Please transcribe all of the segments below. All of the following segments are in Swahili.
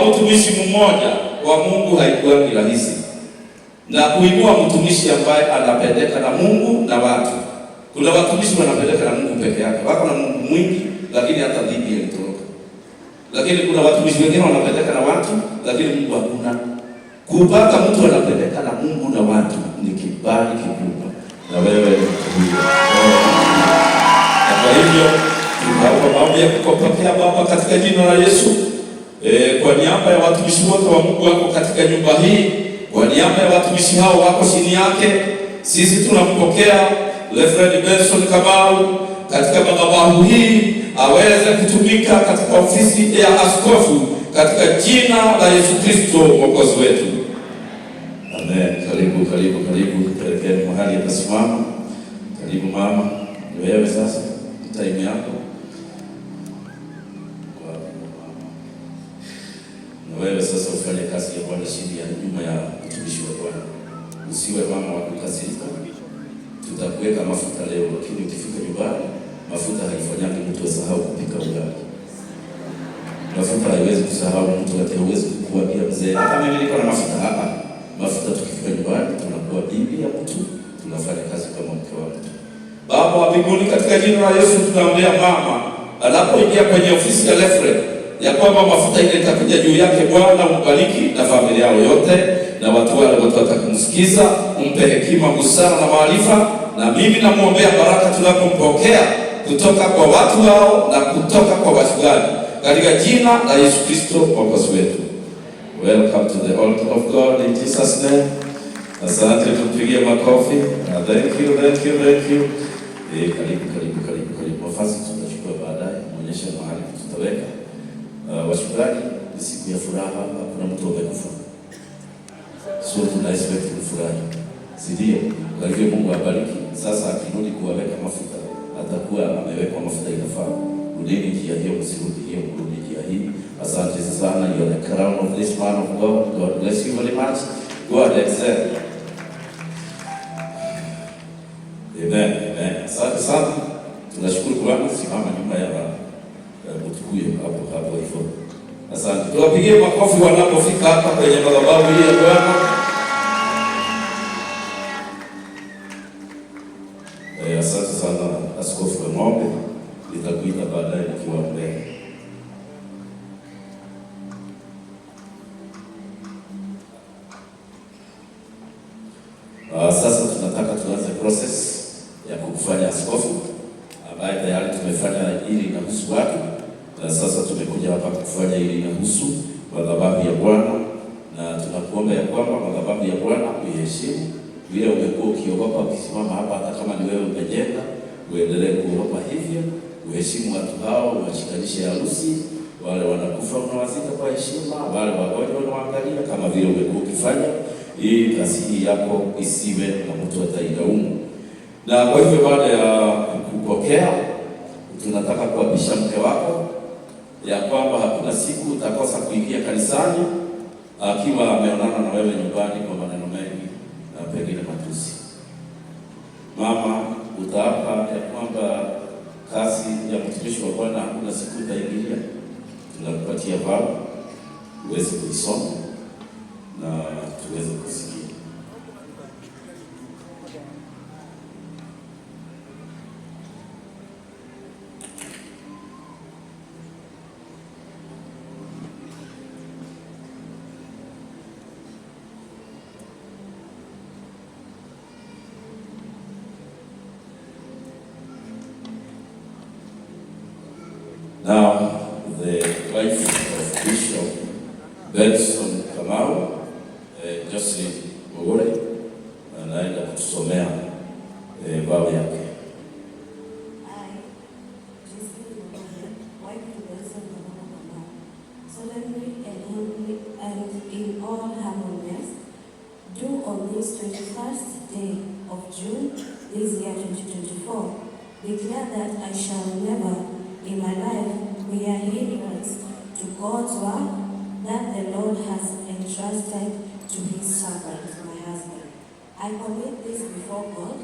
Mtumishi mmoja wa Mungu haikuwa ni rahisi, na kuinua mtumishi ambaye anapendeka na Mungu na watu. Kuna watumishi wanapendeka na Mungu peke yake, wako na Mungu mwingi, lakini hata dhidi alitoroka. Lakini kuna watumishi wengine wanapendeka na watu, lakini Mungu hakuna. Kupata mtu anapendeka na Mungu na watu ni kibali kikubwa, na wewe ni mtu huyo. Na kwa hivyo tunaomba maombi ya kukupokea Baba katika jina la Yesu. Kwa niaba ya watumishi wote wa Mungu wako katika nyumba hii, kwa niaba ya watumishi hao wako chini yake, sisi tunampokea Reverend Benson Kamau katika madhabahu hii aweze kutumika katika ofisi ya askofu katika jina la Yesu Kristo Mwokozi wetu. Amen. Karibu, karibu, karibu. Pelekeni mahali atasimama. Karibu mama, ni wewe sasa, ni time yako. Kwa mama. Na wewe sasa ufanye kazi ya Bwana chini ya nyuma ya mtumishi wa Bwana. Usiwe mama wa kukasirika. Tutakuweka mafuta leo, lakini ukifika nyumbani mafuta haifanyangi mtu asahau kupika ugali. Mafuta haiwezi kusahau mtu, ati hauwezi kuwa pia mzee. Hata mimi niko na mafuta hapa. Mafuta tukifika nyumbani tunakuwa bibi ya mtu, tunafanya kazi kama mke wa mtu. Baba wa mbinguni, katika jina la Yesu tunaombea mama anapoingia kwenye ofisi ya Reverend ya kwamba mafuta ile itakuja juu yake. Bwana umbariki na familia yao yote na watu wale wote watakumsikiza, umpe hekima, busara na maarifa. Na mimi namwombea baraka tunapompokea kutoka kwa watu wao na kutoka kwa wachungaji katika jina la Yesu Kristo Mwokozi wetu. Welcome to the altar of God in Jesus name. Asante, tumpigie makofi. Thank you, thank you, thank you. Karibu, karibu, karibu, karibu. Mavazi tutachukua baadaye, muonyeshe mahali tutaweka. Wachungaji, ni siku ya furaha, hakuna mtu amekufa. So tuna expect kufurahi. Si ndio? Kwa hivyo Mungu abariki. Sasa akirudi kuwaweka mafuta, atakuwa amewekwa mafuta inafaa. Rudini njia hiyo, msirudi hiyo, mrudi njia hii. Asante sana. You are the crown of this man of God. God bless you very much. Go and excel. Amen. Amen. Asante sana. Tunashukuru Bwana. Simama nyuma ya mtu huyo hapo hapo hivyo. Asante. Tuwapigie makofi wanapofika hapa kwenye madhabahu hii ya Bwana. Asante sana Askofu wa Ng'ombe. Nitakuita baadaye nikiwa mbele. Sasa tunataka tuanze process ya kukufanya askofu ambaye tayari tumefanya ili inahusu watu, na sasa tumekuja hapa kufanya ili inahusu madhabahu ya Bwana, na tunakuomba ya kwamba madhabahu ya Bwana uiheshimu. Vile umekuwa ukiogopa ukisimama hapa, hata kama ni wewe umejenga, uendelee kuogopa hivyo, uheshimu watu hao, uwashikanishe harusi, wale wanakufa unawazika kwa heshima, wale wagonjwa unawaangalia kama vile umekuwa ukifanya, ili kazi hii yako isiwe na mtu atailaumu. Na kwa hivyo baada ya kukupokea, tunataka kuapisha mke wako ya kwamba hakuna siku utakosa kuingia kanisani akiwa ameonana na wewe nyumbani kwa maneno mengi na pengine matusi. Mama, utaapa ya kwamba kazi ya mtumishi wa Bwana hakuna siku utaingilia. Tunakupatia vow uweze kuisoma na tuweze kusikia. Now, the wife of Bishop Benson Kamau, Jocelyn Mugure, anaenda kutusomea vow yake. I, Jocelyn Mugure, wife to Benson Kamau Kamau, solemnly and humbly and in all humbleness, do on this 21st day of June this year 2024, declare that I shall never in my life be a hindrance to God's work that the Lord has entrusted to his servant, my husband. I commit this before God,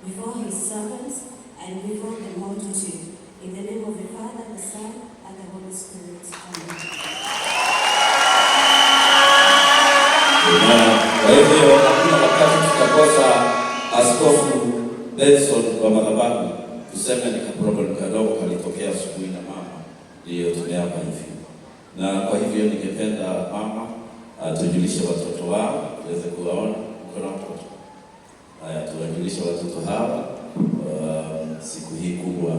before his servants, and before the multitude. In the name of the Father, the Son, and the Holy Spirit. Amen. Na kwa hivyo hakuna wakati tutakosa Askofu Benson kwa madhabahu, tuseme ni kaproblem kadogo kalitokea asubuhi na mama, ndiyo tumeapa hivi. Na kwa hivyo ningependa mama atujulishe watoto wao tuweze kuwaona. Uko na watoto? Haya, tuwajulishe watoto hawa siku hii kubwa.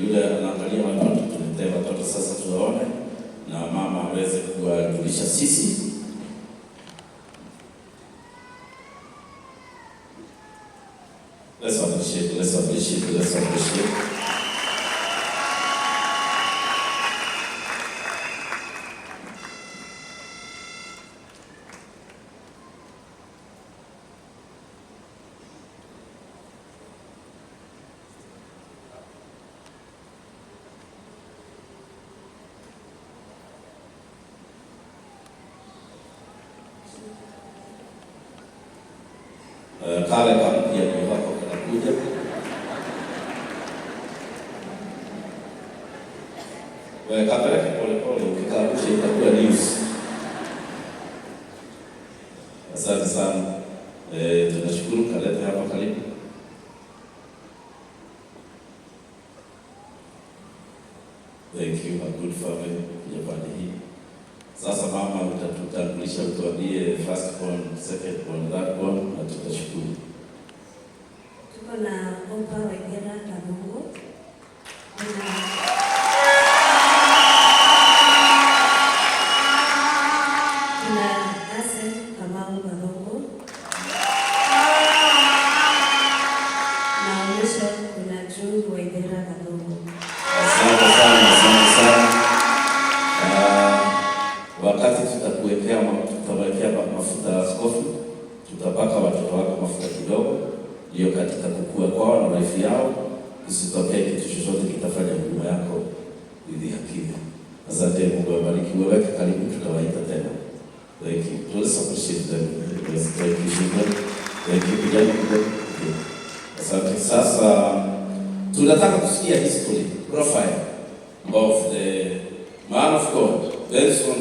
Yule anaangalia watoto, tuletee watoto sasa tuwaone, na mama aweze kuwajulisha sisi. Let's appreciate, let's appreciate, let's appreciate. Kale kampya ndio hapo kanakuja. Wewe kapeleke polepole, ukikaangusha itakuwa news. Asante sana. Tunashukuru, kalete hapa karibu. Thank you, a good family ya pande hii. Sasa mama, utatutambulisha, utuambie first born, second born, third born, na tutashukuru. Tuko na Opa Waithera Gathungu. Kuna Asen Kamau Gathungu. Na mwisho kuna Drew Waithera Gathungu. Asante sana, asante sana. Wakati tutawekea mafuta askofu, tutapaka watoto wako mafuta kidogo, ndio katika kukua kwao na life yao, isitokee kitu chochote kitafanya huduma yako idhihakiwe. Asante, Mungu awabariki. Waweke karibu, tutawaita tena. Thank you. Let's appreciate them. Yes, thank you, children. Thank you, kijana kidogo. Okay. Asante. Sasa tunataka kusikia history, profile of the man of God, Benson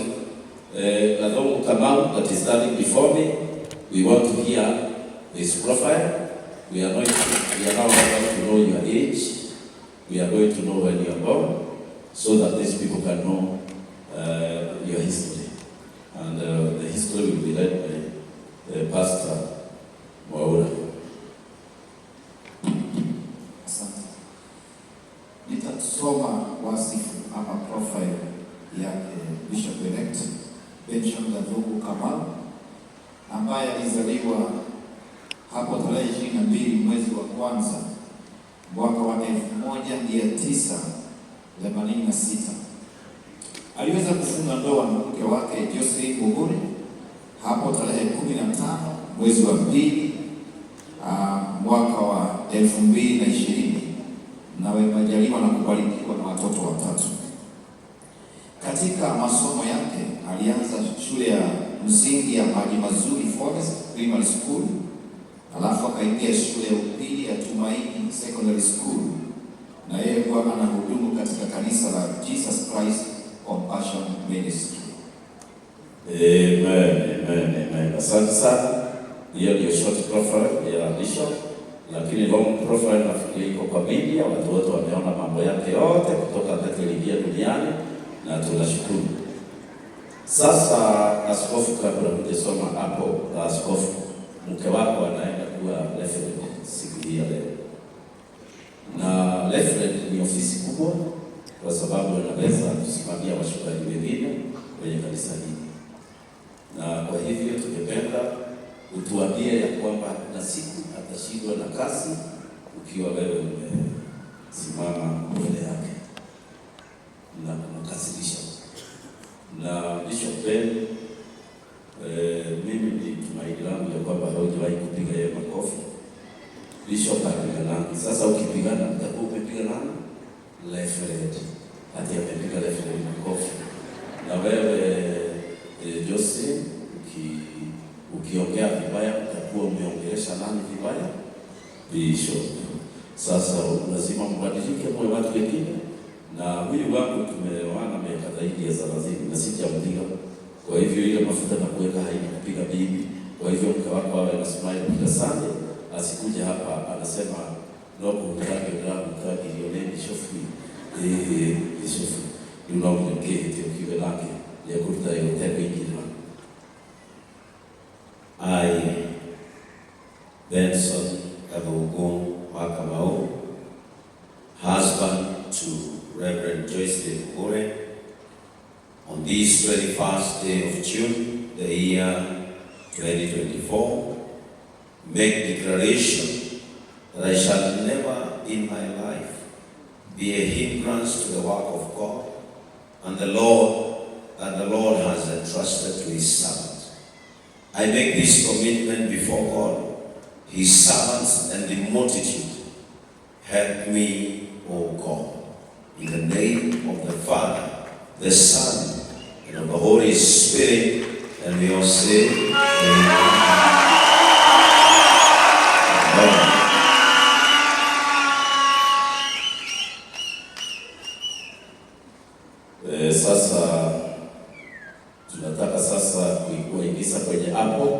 Gathungu Kamau, that is standing before me. We want to hear his profile. We are now going to know your age. We are going to know when you are born, so that these people can know your history. And the history will be led by Pastor Mwaura. Asante. Nitasoma wasifu ama profile yake Bishop elect Benson Gathungu Kamau ambaye alizaliwa hapo tarehe 22 mwezi wa kwanza mwaka wa 1986. Aliweza kufunga ndoa na mke wake Josephine Muhuri hapo tarehe 15 mwezi wa pili mwaka wa 2020, na wamejaliwa na kubarikiwa na watoto watatu. Katika masomo yake alianza shule ya msingi ya Maji Mazuri Forest Primary School, alafu akaingia shule ya upili ya Tumaini Secondary School, na yeye kuwa anahudumu katika kanisa la Jesus Christ Compassion Ministry. Amen, amen, amen. Asante sana. Hiyo ndio short profile ya Bishop, lakini long profile nafikiri iko kwa media, watu wote wameona mambo yake yote kutoka wakati aliingia duniani na tunashukuru. Sasa askofu, kabla hujasoma hapo, askofu, mke wako anaenda kuwa reverend siku hii ya leo, na reverend ni ofisi kubwa kwa sababu anaweza kusimamia wachungaji wengine kwenye kanisa hili, na kwa hivyo tungependa utuambie ya kwamba na siku atashindwa na kazi ukiwa wewe umesimama mbele yake na kumkasirisha. Na Bishop Ben, mimi ni tumaini langu ya kwamba haujawahi kupiga yeye makofi. Bishop hapiganangi. Sasa ukipigana utakuwa umepiga nani? Reverend. Hati amepiga reverend makofi. Na wewe Jose, ukiongea vibaya utakuwa umeongelesha nani vibaya? Bishop. Sasa lazima mbadilike mwe watu wengine. Na huyu wangu tumeoana miaka zaidi ya 30 na sijampiga. Kwa hivyo ile mafuta na kuweka haina kupiga bibi. Kwa hivyo mke wako awe na smile kila Sunday, asikuje hapa anasema no kuhutagio ndĩrahutagirio nĩ bishofu, ĩĩ bishofu rĩu no nginya ũkĩhĩte ũkiuge nake nĩekũruta wĩra ũtekũingĩrĩra. I, Benson Gathungu wa Kamau, husband to Reverend Joyce Mugure, on this 21st day of June, the year 2024, make declaration that I shall never in my life be a hindrance to the work of God and the Lord that the Lord has entrusted to his servant. I make this commitment before God, his servants, and the multitude. Help me, O God, in the name of the Father, the Son, and of the Holy Spirit. And we all say, Amen. Amen. Sasa tunataka sasa kuingiza kwenye hapo.